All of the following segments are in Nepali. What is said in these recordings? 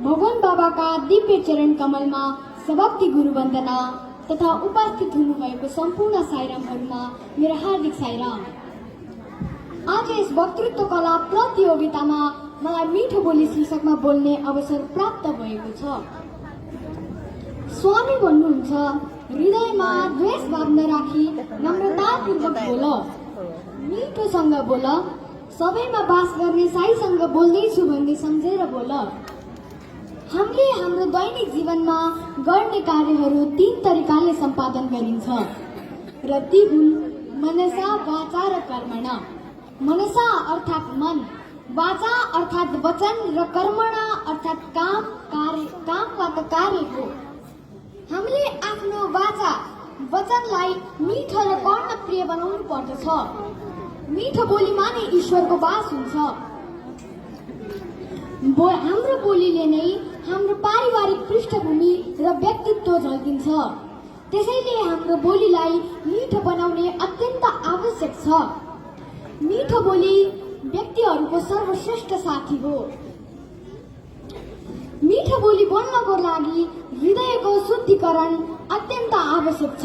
भगवान बाबाका दिव्य चरण कमलमा सबक्ति गुरु वन्दना तथा उपस्थित हुनुभएको सम्पूर्ण साईरामहरूमा मेरो हार्दिक साईराम। आज यस वक्तृत्व कला प्रतियोगितामा मलाई मिठो बोली शीर्षकमा बोल्ने अवसर प्राप्त भएको छ। स्वामी भन्नुहुन्छ, हृदयमा द्वेष भाव नराखी नम्रतापूर्वक बोल, मिठोसँग बोल, सबैमा बास गर्ने साईसँग बोल्दैछु भन्ने सम्झेर बोल। हामीले हाम्रो दैनिक जीवनमा गर्ने कार्यहरू 3 तरिकाले सम्पादन गरिन्छ र ती हुन् मनसा, वाचा र कर्मणा। मनसा अर्थात् मन, वाचा अर्थात् वचन र कर्मणा अर्थात् कामबाट कार्य हो। हामीले आफ्नो वाचा वचनलाई मिठो र कर्णप्रिय बनाउनु पर्दछ। मिठो बोलीमा नै ईश्वरको वास हुन्छ। हाम्रो बोलीले नै हाम्रो पारिवारिक पृष्ठभूमि र व्यक्तित्व झल्किन्छ। त्यसैले हाम्रो बोलीलाई मिठो बनाउने अत्यन्त आवश्यक छ। मिठो बोली व्यक्तिहरूको सर्वश्रेष्ठ साथी हो। मिठो बोली बोल्नको लागि हृदयको शुद्धिकरण अत्यन्त आवश्यक छ।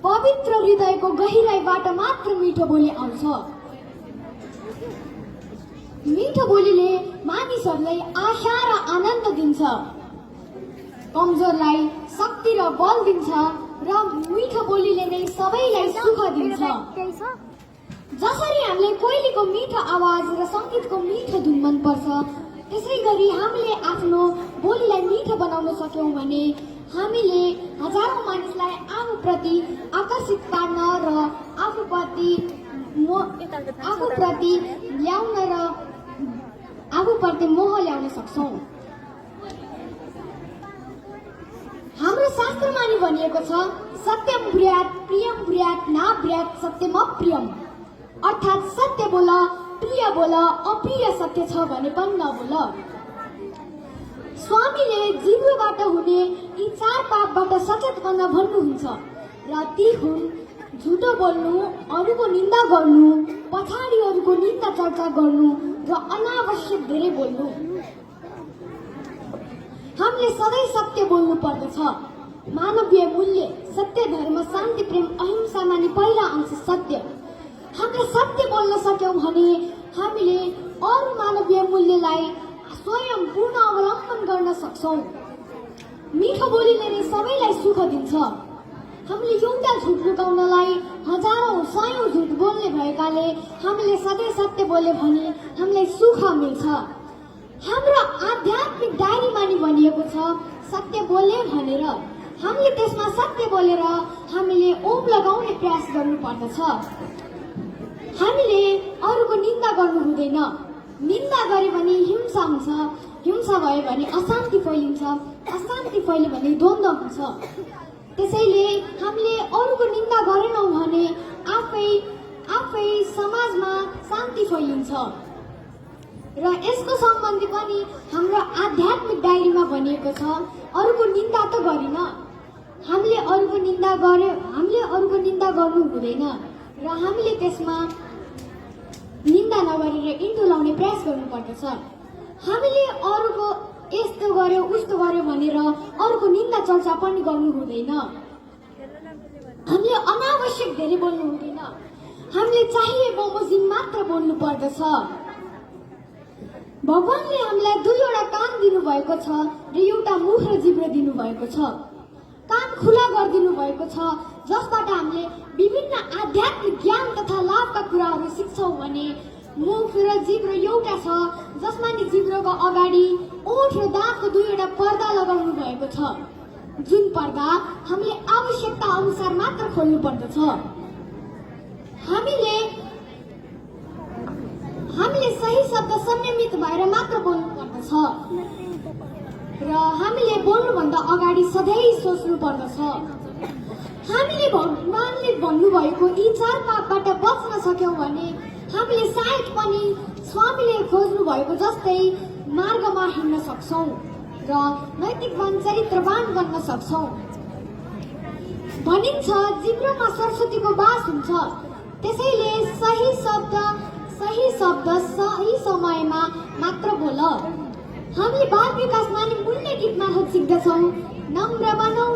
पवित्र हृदयको गहिराईबाट मात्र मिठो बोली आउँछ। मिठो बोलीले मानिसहरूलाई आशा र आनन्द दिन्छ, कमजोरलाई शक्ति र बल दिन्छ र मिठो बोलीले नै सबैलाई सुख दिन्छ। जसरी हामीले कोइलीको मिठो आवाज र सङ्गीतको मिठो धुन मन पर्छ, त्यसै गरी हामीले आफ्नो बोलीलाई मिठो बनाउन सक्यौँ भने हामीले हजारौं मानिसलाई आफूप्रति आकर्षित पार्न र आफूप्रति मोह ल्याउन सक्छौँ। हाम्रो शास्त्रमा नि भनिएको छ, सत्यम ब्रूयात् प्रियम ब्रूयात् न ब्रूयात् सत्यम अप्रियम, अर्थात् सत्य बोल, प्रिय बोल, अप्रिय सत्य छ भने पनि नबोल। स्वामीले जिब्रोबाट हुने यी 4 पापबाट सचेत बन्न भन्नुहुन्छ र ती हुन् झुटो बोल्नु, अरूको निन्दा गर्नु, पछाडि अरूको निन्दा चर्चा गर्नु र अनावश्यक धेरै बोल्नु। हामीले सधैँ सत्य बोल्नु पर्दछ। मानवीय मूल्य सत्य, धर्म, शान्ति, प्रेम, अहिंसामा नि पहिला अंश सत्य। हामीले सत्य बोल्न सक्यौँ भने हामीले अरू मानवीय मूल्यलाई स्वयं पूर्ण अवलम्बन गर्न सक्छौँ। मिठो बोलीले नै सबैलाई सुख दिन्छ। हामीले एउटा झुट लुकाउनलाई हजारौं सयौं झुट बोल्ने भएकाले हामीले सधैँ सत्य बोल्यो भने हामीलाई सुख मिल्छ। हाम्रो आध्यात्मिक डायरीमा नि भनिएको छ, सत्य बोले भनेर। हामीले त्यसमा सत्य बोलेर हामीले ओम लगाउने प्रयास गर्नु पर्दछ। हामीले अरूको निन्दा गर्नु हुँदैन। निन्दा गरे भने हिंसा हुन्छ, हिंसा भयो भने अशान्ति फैलिन्छ, अशान्ति फैल्यो भने द्वन्द्व हुन्छ। त्यसैले हामीले अरूको निन्दा गरेनौँ भने आफै समाजमा शान्ति फैलिन्छ। र यसको सम्बन्धी पनि हाम्रो आध्यात्मिक डायरीमा भनिएको छ, अरूको निन्दा त गरिन। हामीले अरूको निन्दा गर्नु हुँदैन र हामीले त्यसमा निन्दा नगरेर इन्टु लाउने प्रयास गर्नु पर्दछ। हामीले अरूको यस्तो गर्यो उस्तो गर्यो भनेर अरूको निन्दा चर्चा पनि गर्नु हुँदैन। हामीले अनावश्यक धेरै बोल्नु हुँदैन। हामीले चाहिए बमोजिम मात्र बोल्नु पर्दछ। भगवानले हामीलाई 2वटा कान दिनुभएको छ र एउटा मुख र जिब्रो दिनुभएको छ। कान खुला गरिदिनु भएको छ, जसबाट हामीले विभिन्न आध्यात्मिक ज्ञान तथा लाभका कुराहरू सिक्छौँ भने मुख र जिब्रो एउटा छ, जसमा नि जिब्रोको अगाडि ओठ र दाँतको 2वटा पर्दा लगाउनु भएको छ, जुन पर्दा हामीले आवश्यकता अनुसार मात्र खोल्नु पर्दछ। हामीले सही शब्द संयमित भएर मात्र बोल्नु पर्दछ र हामीले बोल्नुभन्दा अगाडि सधैँ सोच्नु पर्दछ। हामीले भगवानले भन्नुभएको यी 4 पापबाट बच्न सक्यौँ भने हामीले सायद पनि स्वामीले खोज्नु भएको जस्तै मार्गमा हिँड्न सक्छौँ र नैतिकवान चरित्रवान बन्न सक्छौँ। भनिन्छ जिब्रोमा सरस्वतीको वास हुन्छ। त्यसैले सही शब्द सही समयमा मात्र बोल। हामीले बाल विकास नानी मूल्य गीत मार्फत सिक्दछौँ। नम्र बनौ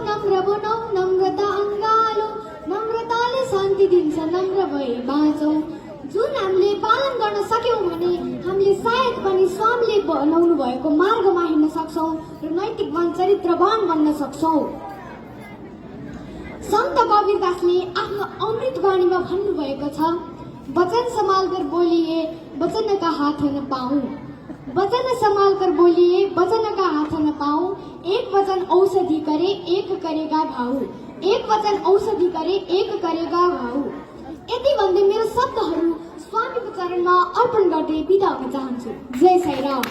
नम्रता अङ्गालो, नम्रताले शान्ति दिन्छ, नम्र भई बाँचौँ। जुन हामीले पालन गर्न सक्यौँ भने हामीले सायद पनि स्वामीले बनाउनु भएको मार्गमा हिँड्न सक्छौँ र नैतिकवान चरित्रवान बन्न सक्छौँ। सन्त कबीरदासले आफ्नो अमृत वाणीमा भन्नुभएको छ, वचन संभाल कर बोलिए वचन का हाथ न पाऊं, वचन संभाल कर बोलिए वचन का हाथ न पाऊं, एक वचन औषधि करे एक करेगा घाउ, एक वचन औषधि करे एक करेगा घाउ। यति भन्दै मेरो शब्दहरू स्वामीको चरणमा अर्पण गर्दै बिदा हुन चाहन्छु। जय साईराम।